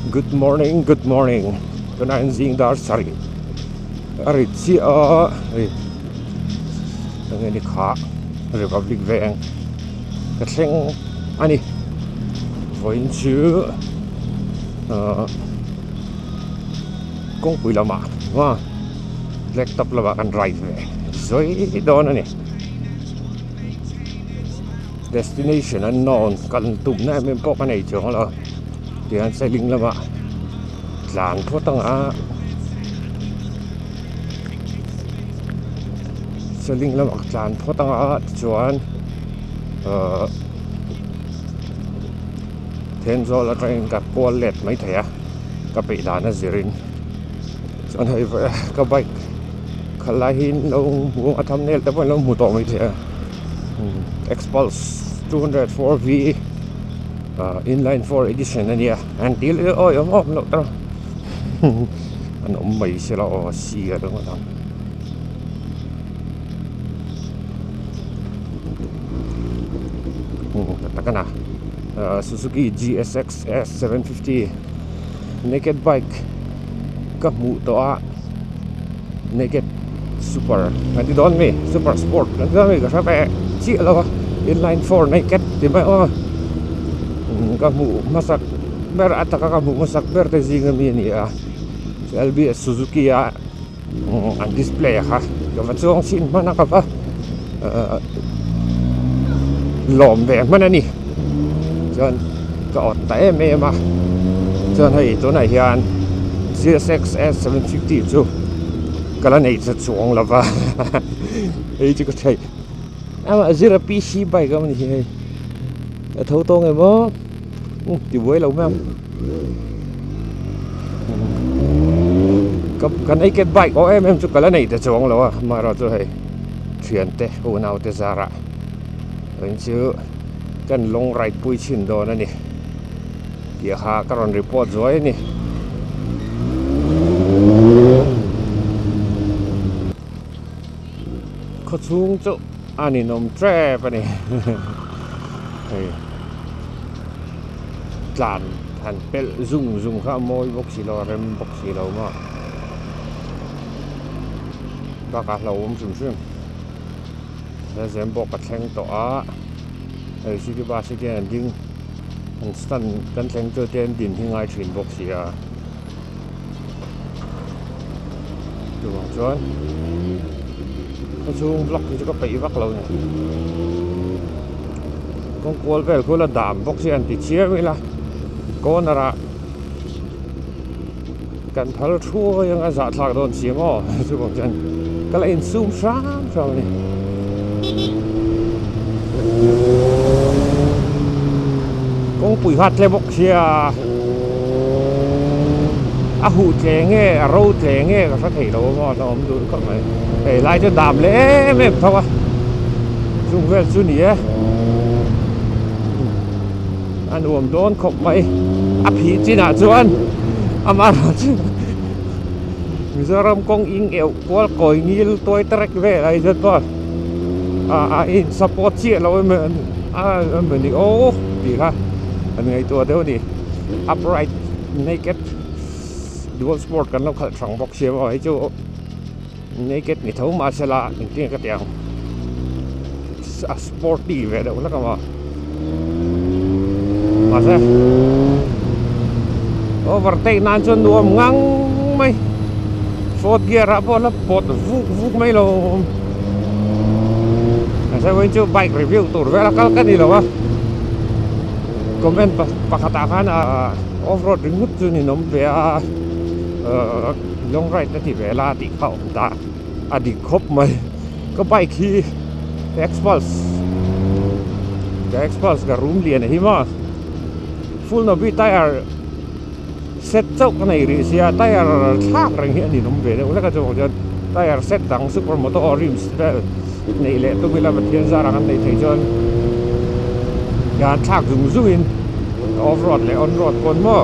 Good morning good morning tunah hian zing dar sarih a ri chiah a hei enge ni kha Republic Veng ka thleng a ni vawiin chu ahh kawngpui lamah maw black top lamah kan ride ve zawi dawn a ni. Destination unknown kal tumna em em pawh ka nei chuang lo tihian seling lamah tlan phawt ang a seling lamah ka tlan phawt ang a tichuan ahh Thenzawl atangin ka kual let mai thei a ka peih dan a zirin chuan hei ka bike khalh lai hi lo hmu a thumbnail te pawh an lo hmu tawh mai thei a. Xpulse 204 V inline 4 edition a nia an ti leh awi awm awm loh ta an awm mai se la aw si a ringawt ang tak a na Suzuki GSX S 750 naked bike ka hmuh tawh a. Naked super kan ti dawn mi super sport kan ti dawn mi ka hre ve chiah lo a inline four naked ti mai aw ka hmuh hmasak ber a taka ka hmuh hmasak ber te zing ami a ni a L_B_S Suzuki a an display a kha ka va chuang chhin hman a ka va lawm ve hman a ni chuan ka awt ta em em a chuan hei tunah hian G_S_X S750 chu ka la nei ta chuang lo va hei chu ka thei amah zira P_C bike a ni hi hei a tho tawng em aw ti buai lo mai ang ka naked bike aw em em chu ka la nei ta chuang lo a amaherawhchu hei thiante unaute zarah Eng chu kan long ride pui chhin dawn a ni tih kha ka rawn report zuai a ni. Khawchhung chu a ninawm tep a ni hei tlan han pelh zung zung kha a mawi bawk si lo a rem bawk si lo maw bakah hlauhawm hrim hrim. He zem pawh ka thleng tawh a hei city bus hi te an ding an stand kan thleng chu te an din hi ngai thin bawk si a chuvang chuan khawchhung block hi chu ka peih vak lo a ni kawng kual vel khu la dam bawk si an ti chiang ila corner ah kan phal thuai anga zahthlak dawn si maw chuvang chuan ka la insum hram hram a ni. Kawngpui kha a tle bawk sia a huh tle nge a ro tle nge ka hre thei lo a maw a awm duh khawp mai hei lai chu dam leh em em tho a chung vel chu ni e. A nuam dawn khawp mai. A phih chinah chuan amah erawh chu Mizoram kawng ing euh kual kawi ngil tuai terek vel a inzat pawh a a in support chiah lo em em a ni aw tih kha an ngaihtuah deuh a ni. Upright naked dual sport kan lo khalh hrang bawk sia maw hei chu naked ni tho mahsela engtin nge ka tih ang a sporty ve deuh hlek a maw mahse overtake nan chuan nuam ngang mai fourth gear ah pawh la pawt vuk vuk mai lo mahse vawiin chu bike review tur vel a kal ka ni lo a comment pakhat ah khan ah off road ringawt chu ninawm ve a ahh long ride a ti ve la tih kha a awm ta a dik khawp mai. Ka bike hi Xpulse ka Xpulse ka room lian a hi maw full nobi tyre set chauh ka nei rih sia tyre thlak reng hi a ninawm ve deuh hlek a chuvang chuan tyre set dang super moto rims vel neih leh tum ila Pathian zar ang an neih theih chuan hian thlak zung zung in off road leh on road pawn maw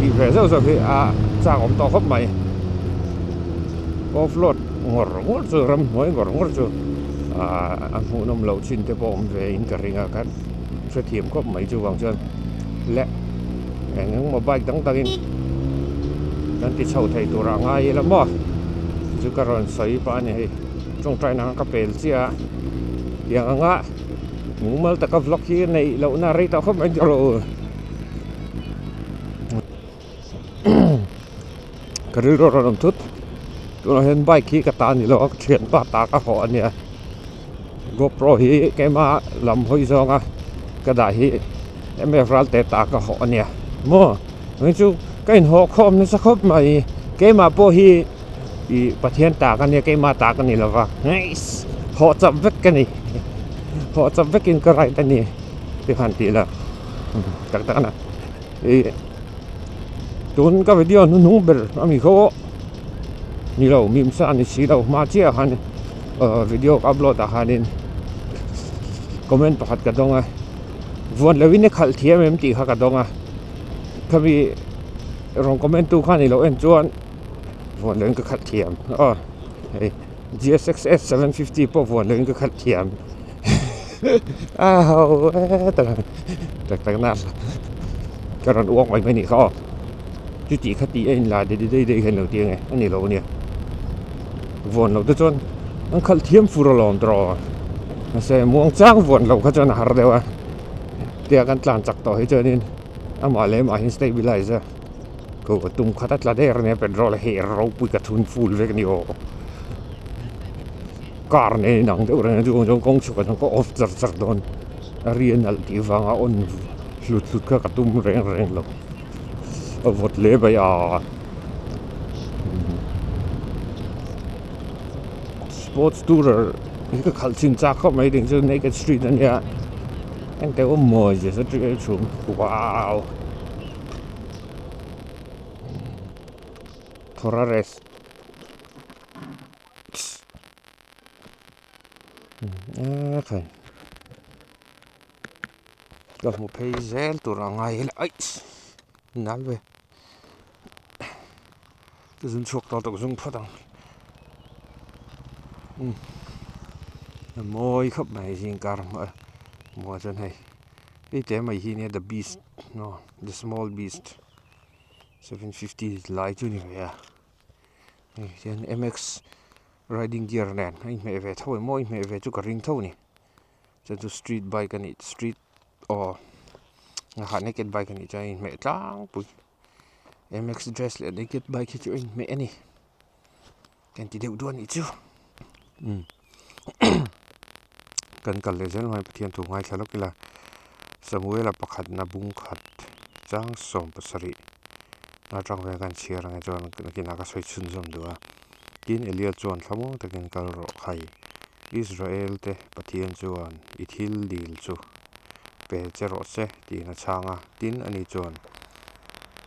tih ve zeuh zeuh hi a chak awm tawh khawp mai off road. Ngawr ngawr chu ramhnuai ngawr ngawr chu aah a hmuhnawm loh chin te pawh awm ve in ka ring a ka hrethiam khawp mai chuvang chuan le Eng engmaw bike dang dangin kan ti chho thei tur ah ngai ila maw chu ka rawn sawi pah a ni hei tawngtai na ka pel chiah a tiang anga mumal taka vlog hi neih lohna rei tawh khawp mai ni rawh u ka rilru a rawn awm thut tunah hian bike hi ka ta ni lo a ka thianpa ta ka hawh a nia GoPro hi keima lam hawi zawnga ka dah hi mf ralte ta ka hawh a nia maw chu chu ka inhawh khawm nasa khawp mai keimah pawh hi ih Pathian ta ka nia keimah ta ka ni lova hawh chap vek ka ni hawh chap vekin ka ride a ni tikhan tih la tak tak a na ih tun ka video hnuhnung ber a mi khaw ni lo mimsa a ni si lo hma chiah khan video ka upload ah khanin comment pakhat ka dawng a vuan loin i khalh thiam em tih kha ka dawng a khami rawn comment tu khan i lo en chuan vuan loin ka khalh thiam aw hei G_S_X S750 pawh vuan loin ka khalh thiam a ho e tak tak na ka rawn uang mai mai a nih kha aw chuti kha tih a inla dei dei dei hian lo ti ang e a ni lo ania vuan loh te chuan an khalh thiam fur alawm tawh mahse muang chang vuan loh kha chuan a har deuh a tia kan tlan chak tawh hi chuanin amah leh amah hi stabilize a ko tum khat a tla der ania petrol a heh ropui ka thun full vek a ni aw car nen inang deuh reng a chu chuan kawng chhuk ah chuan ka off char char dawn a ri a nalh tih vanga on hlut hlut kha ka tum reng reng lo. A vawt hle mai a sports tourer hi ka khalh chin chak khawp mai ding chu naked street a nia engte awm mawi zia chu ṭial chhum wow Thorares ekhai. Ka hmu phei zel tur a ngai ila aih nal ve ka zun chhuak tawh tawh zung phawt ang umm a mawi khawp mai zing kar hmuh a hmuh ah chuan hei hei te mai hi nia the beast the small beast 750 lai chu a ni ve a hei hian mx riding gear nen a inhmeh ve tho emaw a inhmeh ve chu ka ring tho a ni. Chuan chu street bike a nih street aw ha naked bike a nih chuan a inhmeh tlangpui mx dress leh naked bike hi chu a inhmeh a ni ka inti deuh duah a nih chu umm kan kal leh zel mai Pathian thu ngaithla lawk ila Samuela pakhatna bung khat chang 17 atang vel kan chhiar ang e chuan nakinah ka sawi chhunzawm duh a tin Elia chuan thlamuang takin kal rawh khai. Israel-te Pathian chuan i thil dil chu pe che rawh se tiin a chhang a. Tin, ani chuan,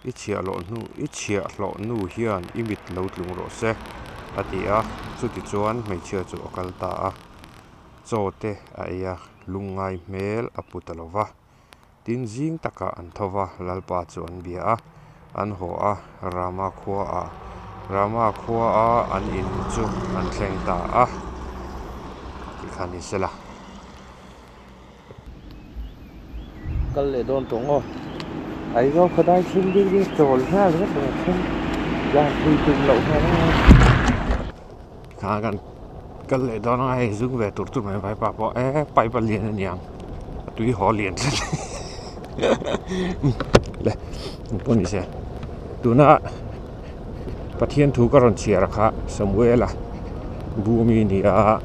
I chhiahhlawh hnu, i chhiahhlawh nu hian i mit lo tlung rawh se, a ti a. Chutichuan hmeichhia chu a kal ta a, chaw te a ei a, lungngai hmel a pu ta lo va. Tin, zing takah an tho va, Lalpa chu an bia a, an haw a, Rama khuaah Rama khuaa an in chu an thleng ta a, tih kha ni sela. Kal leh dawn tawh ngaw. Aizawl khawdai thil bik bik chawl nghal vek ang thleng tlan pui tum loh nghal ang a. Kha kan kal leh dawn a hei zung ve tur tur mai vaipa pawh e pipe a lian a niang a tui haw lian tlat le engpawh ni se tuna Pathian thu ka rawn chhiar a kha Samuela bumi a ni a a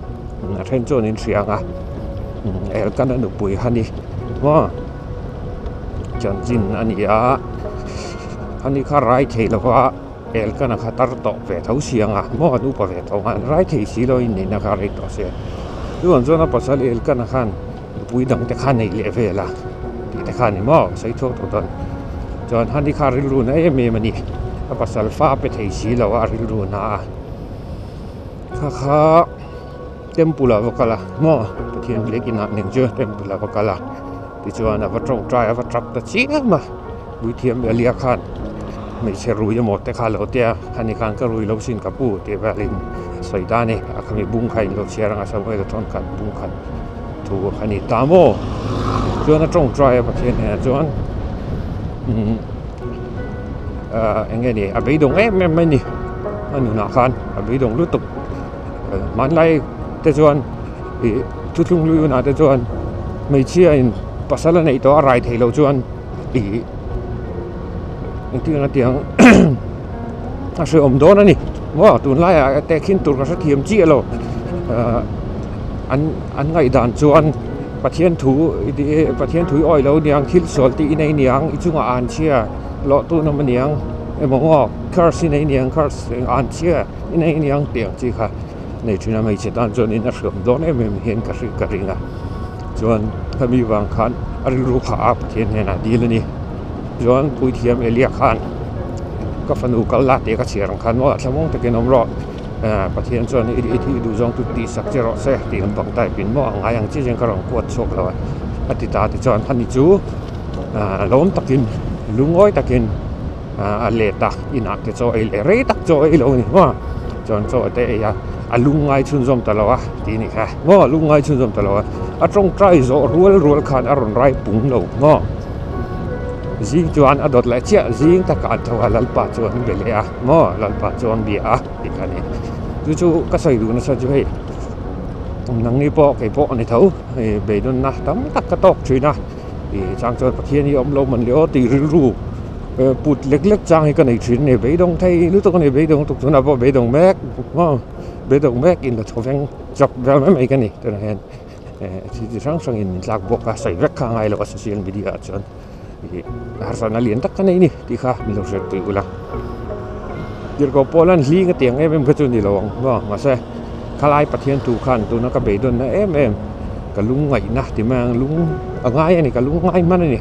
then chuan in hria ang a Elkana nupui kha a ni maw chanchin a ni a ani kha rai thei lo va. Elkana kha tar tawh ve tho si ang a, maw an upa ve tho ang a, an rai thei si lo in nihna kha rei tawh se. Chuan chuan a pasal Elkana khan nupui dang te kha nei leh vel a tih te kha a ni maw sawi chhuak tawh dawn. Chuan hani kha rilru na em em a ni, a pasal fa a pe thei si lo a, a rilru na a. Kha kha temple ah va kal a maw Pathian biakin ah ning chu temple ah va kal a tichuan a va tawngtai a va tap ta chiam a. Puithiam Elia khan hmeichhe rui emaw te kha lo tia ani khan ka rui lo sin ka pu tih velin sawi ta a ni a khami bung kha in lo chhiar anga Samuel a thawn khat bung khat thu a ni ta maw chuan a tawngtai a Pathian hnenah chuan umm. Eng nge ni a beidawng em em mai ni a nunah khan a beidawng lutuk hmanlai te chuan ih thuthlung hlui hunah te chuan hmeichhia in pasal a neih tawh a rai theih loh chuan ih engtin a tiang a hrehawm dawn a ni maw tunlaiah tehkhin tur ka hrethiam chiah lo ah an an ngaihdan chuan Pathian thu Pathian thu i awih lo aniang thil sual tih i nei aniang i chungah an chhia. Lawh tun awm aniang emaw ngaw curse i nei aniang curse eng an chhia i nei aniang tih ang chi kha nei thin a hmeichhe tan chuanin a hriam dawn em em hian ka hrilh ka ring a chuan khami vang khan a rilru kha a Pathian hnenah dil a ni chuan puithiam Elia khan ka fanu kal la tih ka chhiar ang khan maw thlamuang takin awm rawh ah Pathian chuan i i duh zawng chu tih sak che rawh se tih lampang type in maw a ngai ang chiah chian ka rawn kuat chhuak lo a a ti ta tichuan ani chu. Ah lawm takin lungawi takin ah a let a inah te chaw ei leh rei tak chaw ei lo a ni maw chuan chaw te ei a a lungngai chhunzawm ta lo a tih a ni kha maw lungngai chhunzawm ta lo a a tawngtai zawh rual rual khan a rawn rai pung lo maw zing chuan a dawt leh chiah zing takah an tho a lalpa chu an be leh a maw lalpa chu an bia a tih kha a ni chu chu ka sawi duh nasa chu hei nangni pawh kei pawh a ni tho hei beidawnna tam tak ka tawk thin a. Ih chang chuan Pathian hi a awm lo man le aw tih rilru put lek lek chang hi ka nei thin a ni beidawng thei lutuk a ni beidawng lutuk tunah pawh beidawng mek maw beidawng mek in la chho veng chawp vel mai mai ka ni tunah hian eh thil chi hrang hrangin min tlak bawk a sawi vek kha a ngai lo a social media ah chuan ih harsatna lian tak ka nei a ni tih kha min lo hriatpui ula tirhkoh pawh lan hling a tiang em em kha chu a ni lo ang maw mahse khalai Pathian thu khan tuna ka beidawnna em em. Ka lungngaihna ti mai ang lung a ngai a ni ka lungngai hman a ni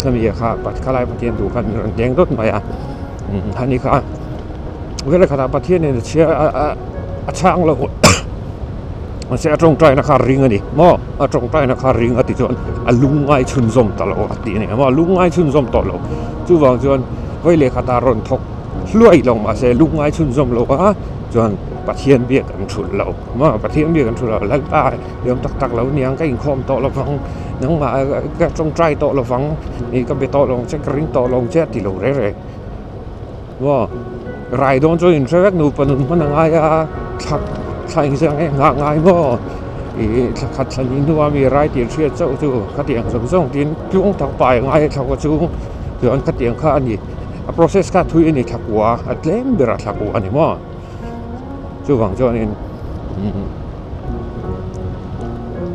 hemi kha khalai Pathian duh khan min rawn deng dawt mai a hani kha vela khatah Pathian in a chhia a chhang lo mahse a tawngtaina kha a ring a ni maw a tawngtaina kha a ring a ti chuan a lungngai chhunzawm ta lo a tih a ni maw a lungngai chhunzawm tawh lo chuvang chuan vawi leh khatah rawn thawk hluai lo mahse lungngai chhunzawm lo a chuan Pathian biak an thulh lo maw Pathian biak an thulh lo Lalpa liam tak tak lo niang ka inkhawm tawh lo vang nangmah ka tawngtai tawh lo vang ih ka be tawh lo ang che ka ring tawh lo ang che a ti lo reng reng maw rai dawn chuan inhre vek nupa nun hman a ngai a thla thla engzah nge nghah ngai maw ih thla khat thla hnih hnuah mi rai tih an hriat chauh chu khatiang zawng zawng tin tluang tak pai a ngai a thla chu chuan khatiang kha a ni a process kha a thui a ni thla kua a tlem ber a thla kua a ni maw. Chuvang chuanin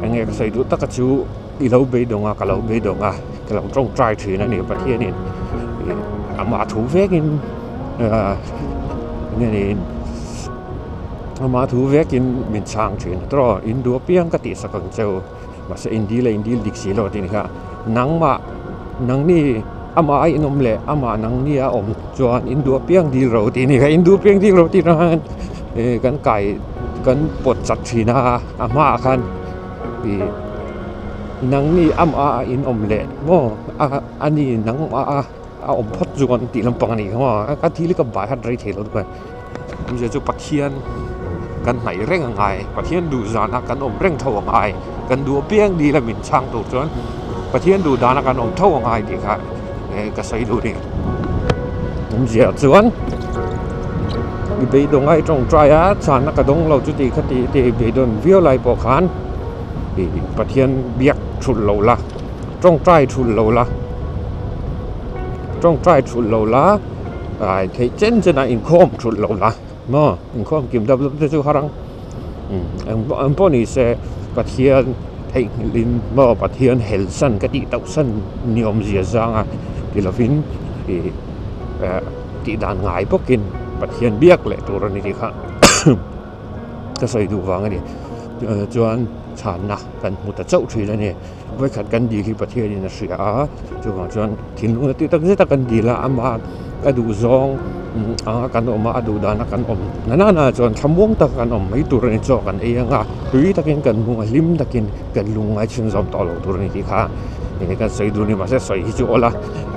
eng nge ka sawi duh taka chu i lo beidawng a ka lo beidawng a ka lo tawngtai thin a ni Pathianin ih amah thu vekin ah eng nge niin amah thu vekin min chhang thin a tawh in duh apiang ka tihsak ang che u mahse in dil a in dil dik si lo tih kha nangmah nangni amah a inawm leh amah nangni a awm chuan in duh apiang dil ro tih a ni kha in duh apiang dil ro tih atang khan ih kan kai kan pawt chak thin a a hmaah khan ih nangni amah a inawm leh maw a ani nangmah a a awm phawt chuan tih lampang a ni kha maw ka thil hi ka bai hat rei thei lo lutuk a awmzia chu Pathian kan hnaih reng a ngai Pathian duh zana kan awm reng tho a ngai kan duh apiang dil a min chhang tur chuan Pathian duh dana kan awm tho a ngai tih kha eh ka sawi duh a ni awmzia chuan i beidawng a i tawngtai a chhanna ka dawng lo chuti kha tih te i beidawn viau lai pawh khan ih Pathian biak thulh lo la. Tawngtai thulh lo la, tawngtai thulh lo la, ai theih chen chen a inkhawm thulh lo la maw inkhawm kim dap dap te chu har ang eng pawh ni se Pathian theihnghilh in maw Pathian hel san ka tih tauh san ni awmzia zang a ti lovin ih tih dan ngai bawkin Pathian biak leh tur a ni tih kha ka sawi duh vang a ni chuan chhanna kan hmu ta chauh thin a ni. Vawikhat kan dil hi Pathianin a hria a, chuvang chuan thinlung na tih tak zet a kan dil a, ama a duh zawng anga kan awm a, a duh dana kan awm na nana chuan thlamuang taka kan awm mai tur a ni chaw kan ei anga tui takin kan hmung a hlim takin kan lungngai chhunzawm tawh lo tur a ni tih kha enge kan sawi duh a ni mahse sawi hi chu awl a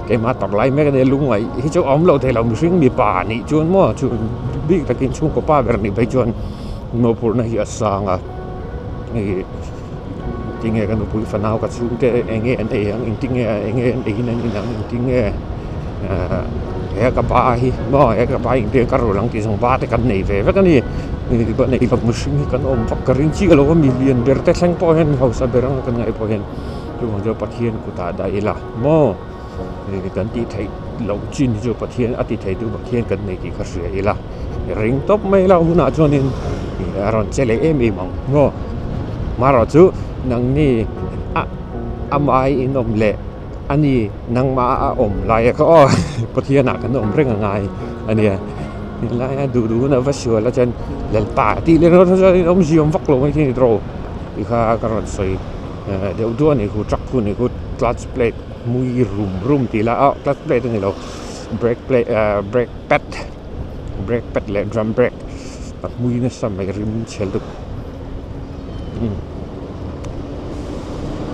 keimah tak lai mek a nia lungngai hi chu a awm loh theih loh mihring mipa nih chuan maw chu bik takin chhungkaw pa ber nih phei chuan mawhphurhna hi a sang a ih. Tinge ka nupui fanau ka chhungte eng nge an ei ang engtin nge eng nge an eiin an in ang engtin nge ahh He ka ba hi maw he ka ba engtiang ka rul ang tih zawng ba te kan nei ve vek a ni. Ba nei lo mihring hi kan awm vak ka ring chiah lo a mi lian ber te thleng pawh hian mi hausa ber anga kan ngaih pawh hian chuvang chuan Pathian kutah dah ila maw kan tih theih loh chin hi chu Pathian a ti thei tu Pathian kan nei tih kha hria ila ring tawp mai ila hunah chuanin a rawn che leh em em ang maw marawh chu nangni a amai inawm leh. A ni, nangmah a awm lai a kha aw Pathianah kan awm reng a ngai a nia. Helaia duh duh hun a va sual a chuan Lalpa tih leh rawt chuan in awmzia awm vak lo mai thei a ni tawh. Ti kha ka rawn sawi deuh duah a ni khu truck khu ni khu clutch plate mui rum rum tih lah a clutch plate a ni lo brake plate ah brake pad brake pad leh drum brake a hmui nasa mai rim chhe lutuk.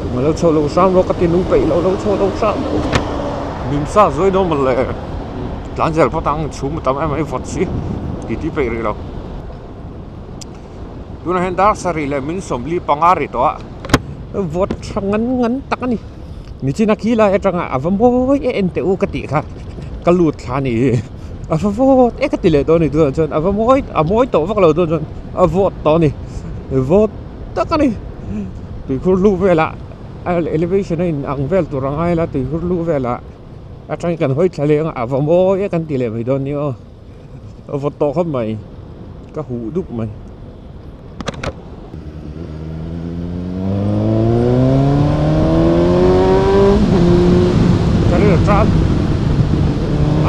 Tumah lo chho lo hram rawh ka ti nung peih lo lo chho lo hram rawh min sa zuai dawn mawle tlan zel phawt ang chhum a tam em mai vawt si ti ti peih rih lo tunah hian dar sarih leh min sawmli panga ri tawh a vawt tha ngan ngan tak a ni nichina khi lai atanga a va mawi e en teh u ka tih kha ka lut thla a ni hi a va vawt e ka ti leh dawn a ni tunah chuan a va mawi a mawi tawh vak lo dawn chuan a vawt tawh a ni vawt tak a ni tuikhur lu velah a elevation a in ang vel tur a ngai la tuikhur lu velah atangin kan hawi thla leh ang a a va mawi e kan ti leh mai dawn nia aw a vawt tawh khawp mai ka huh dup mai.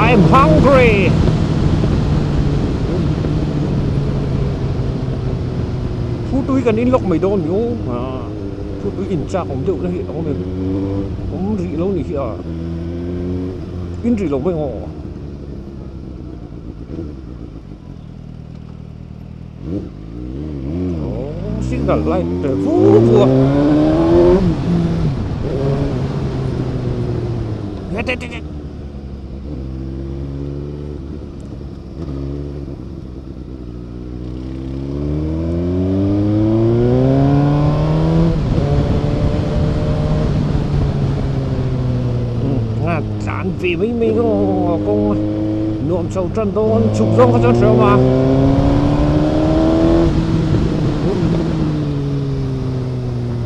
I am hungry. Thu tui kan in lawk mai dawn ni aw thu tui in chak awm deuh na hi a awm em awm rih lo ni hi a in rih lo mai aw. Signal light te vu vu a Tlan ve mai mai aw kawng a nuam chho tan dawn chhuk zawng kha chuan hre awm a.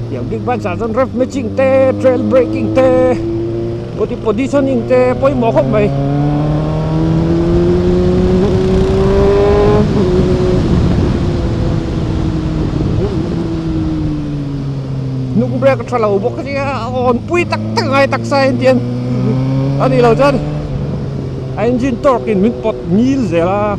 Tiang big bike ah chuan rev matching te trail braking te body positioning te pawimawh khawp mai. Hnung brake a tha lo bawk ania a awn pui tak tak a ngai taksa hian tiang a nih loh chuan a engine torque in min pawt ngil zel a.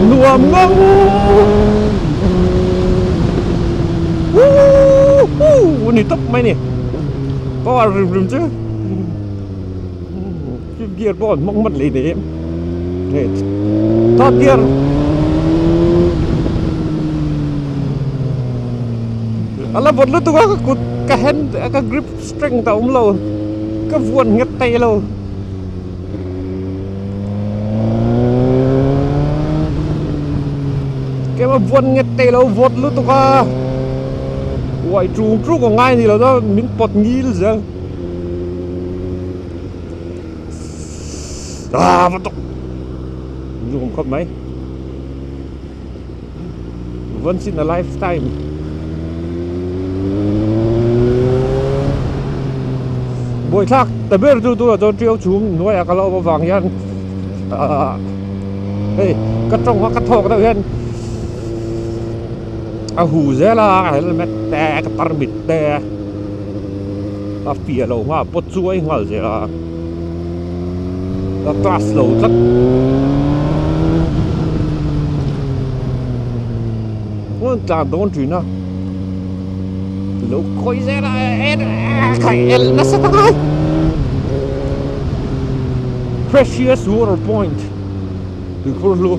Nuam ngawng Woohoo ni tawp mai ni power rim rim chu fifth gear pawh an hmang hman leh nei em hei third gear a la vawt lutuk a ka kut ka hand ka grip strength a awm lo ka vuan nghet thei lo. Kem a vuan nghet thei lo vawt lutuk a uai ṭung ṭung a ngai ni lo chuan min pawt ngil zel. Ah va tawk nuam khawp mai once in a lifetime buaithlak ta ber chu tunah chuan tiau chhum hnuaiah ka lo awm avang hian ah hei ka tawng a ka thawk deuh hian a hu zel a helmet te ka tarmit te a fiah lo nghal pawt chuai nghal zel a a class lo tlat an tlan dawn thin a lo khawih zel a khaih elh nasa tak a precious water point tuikhur hlu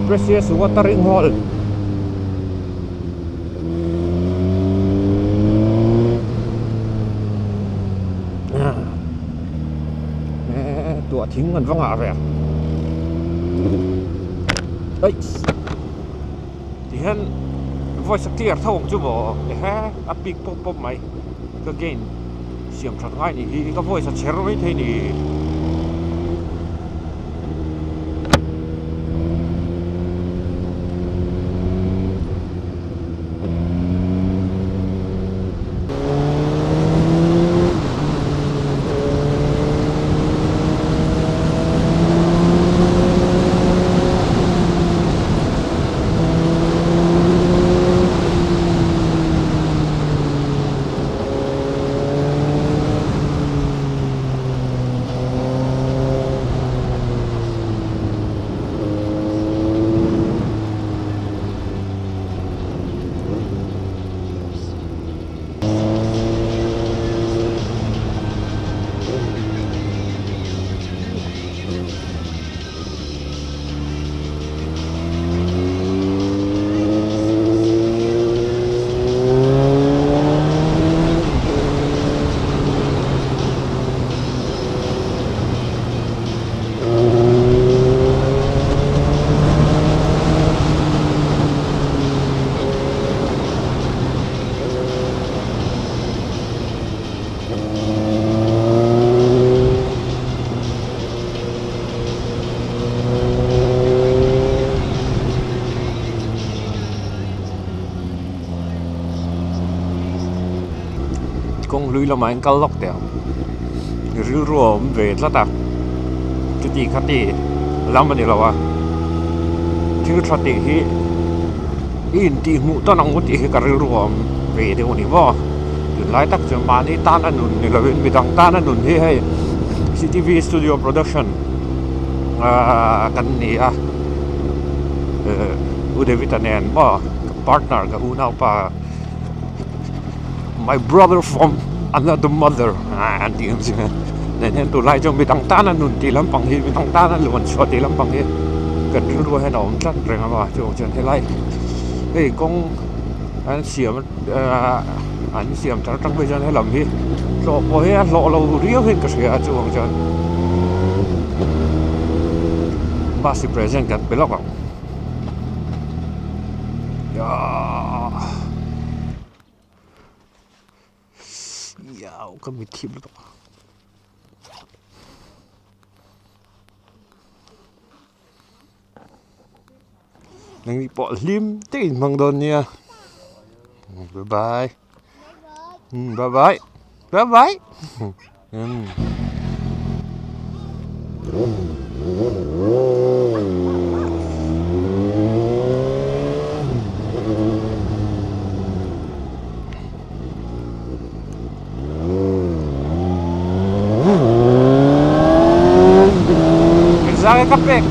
precious watering hole. thing an va ngah ve aih tihian voice a clear tho ang chu maw ehe a pik pawp pawp mai ka gain siam that ngai ni hi ka voice a chher mai thei ni. Kawng hlui lamah hian kal lawk teh ang rilru a awm ve tlat a chuti khati lam a ni lo a thil tha tih hi i intihhmuh tawn ang u tih hi ka rilru a awm ve deuh a ni maw tunlai tak chuan mahni tan a nun ni lovin midang tan a nun hi hei C_C_T_V studio production ahh kan ni a ehh U David-a nen maw ka partner ka unaupa. My brother from another mother an tih ang chi nen hian tunlai chuan midang tana nun tih lampang hi midang tana luan chhuah tih lampang hi kan rilru hian a awm tlat reng a maw chuvang chuan helai hei kawng an siam ahh an siam thar atang phei chuan helam hi hlawh pawh hi a hlawh lo riau hian ka hria a chuvang chuan bus hi present kan pe lawk ang. Ka mit thip lutuk nangni pawh hlim takin hmang dawn nia bye bye bye bye bye bye. Engzah nge ka pek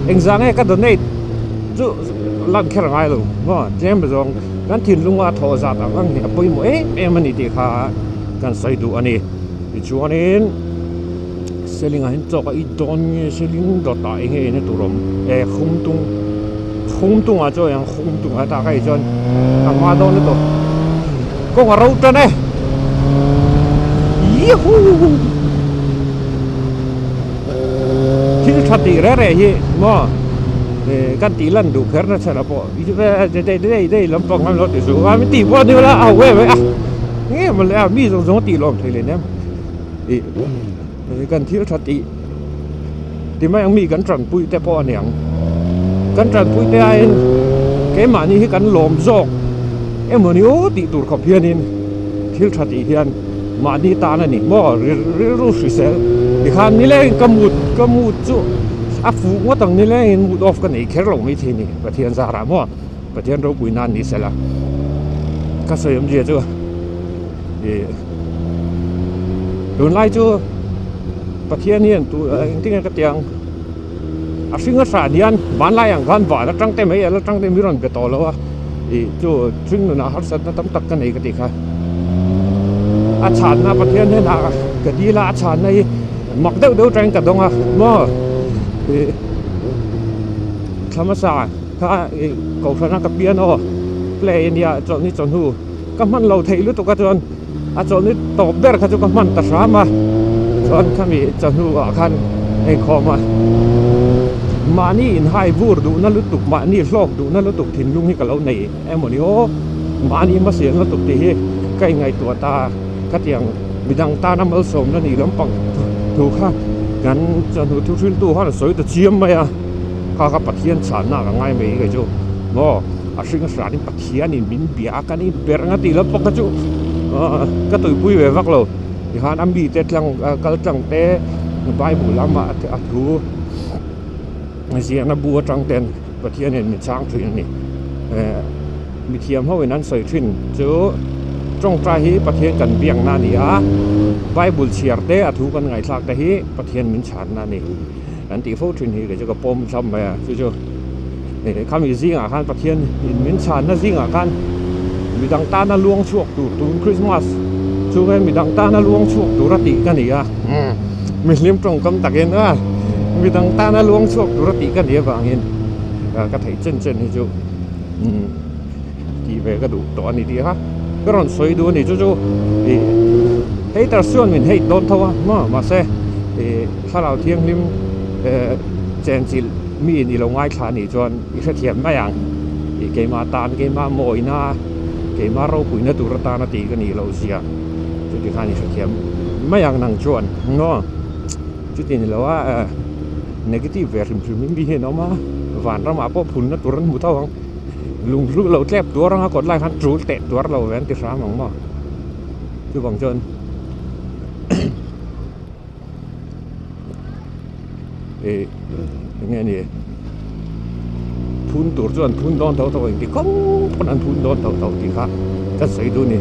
engzah nge ka donate chu lan kher a ngai lo maw tlem zawng kan thinlunga thawh zat ang ang hi a pawimawh em em a ni tih kha. Kan sawi duh a ni. Tichuanin Selingah hian chawk a it dawn nge Seling dawtah eng nge ina tur awm e Khumtung Khumtungah chuan eng Khumtungah tak hei chuan a hma dawn lutuk kawng a ro tan e Yahoo Thil tha tih reh reh hi maw kan tih lan duh kher na chhan ah pawh dei dei lampang an lo ti suh a min tih pawh a ni la a ho em a nge maw le a mi zawng zawng a tih lawm thei leh nia ih kan thil tha tih ti mai ang mi kan tanpui te pawh a niang kan tanpui te aiin keimahni hi kan lawm zawk emaw ni aw tih tur khawp hianin thil tha tih hian mahni tan a ni maw rilru hrisel tikhan nilengin ka mut ka mut chu a fuh ngawt ang nilengin mood off ka nei kher lo mai thei a ni Pathian zarah maw Pathian ropui nan ni sela ka sawi awmzia chu ih tunlai chu Pathian hian tu engtin nge ka ti ang a hring a hran hian hmanlai ang khan van atang te mai el atang te mi rawn be tawh lo a ih chu hring nunah harsatna tam tak ka nei ka tih kha a chhanna Pathian hnenah ka dil a a chhanna hi mak deuh deuh atangin ka dawng a maw ih thla hmasa kha ih kohhrana ka piano play ania chawlhni chawhnu ka hman lo theih lutuk a chuan a chawlhni tawp ber kha chu ka hman ta hram a. Chuan khami chawhnu ah khan inkhawm a mahni inhai vur duhna lutuk mahni hlawk duhna lutuk thinlung hi ka lo nei emaw ni aw mahni hmasial lutuk tih hi ka inngaihtuah ta khatiang midang tana malsawmna nih lampang thu kha kan chawhnu thu hriltu khan a sawi ta chiam mai a kha kha Pathian chhanna ka ngai mai kei chu maw a hring hranin Pathianin min bia a kan inper ang a tih lampang kha chu ka tuipui ve vak lo. Tikhan a mite tlang kal tlang te bible lama a thu ziahna bu atang ten Pathianin min chhang thin a ni. Eh mithiam ho in an sawi thin chu tawngtai hi Pathian kan biakna a ni a, bible chhiar te a thu kan ngaihthlak te hi Pathian min chhanna a ni an tih fo thin hi kei chu ka pawm tham mai a chu chu eh khami zingah khan Pathian in min chhanna zingah khan midang tana luang chhuak tur tun Christmas chu nge midang tana luang chhuak tur a tih ka ni a mihlim tawngkam takin a midang tana luang chhuak tur a tih ka ni avangin ka theih chen chen hi chu tih ve ka duh tawh a ni tih kha ka rawn sawi duh a ni chu chu ih haters chuan min hate dawn tho a maw mahse ih thlarau thianghlim eh chenchilh mi in i lo ngaithla a nih chuan i hrethiam mai ang ih keimah tan keimah mawina keimah ropuina tur atana tih ka nih loh zia chuti khan i hrethiam mai ang nang chuan maw chuti ni lo a eh negative ve hrim hrim in mi hian a awm a vanramah pawh phunna tur an hmu tho ang. Lung hlu lo tlep tuar anga kawt lai khan tul teh tuar lo ve an ti hram ang maw chuvang chuan ih eng nge ni phun tur chuan phun dawn tho tho engti kawng pawn an phun dawn tho tho tih kha ka sawi duh a ni.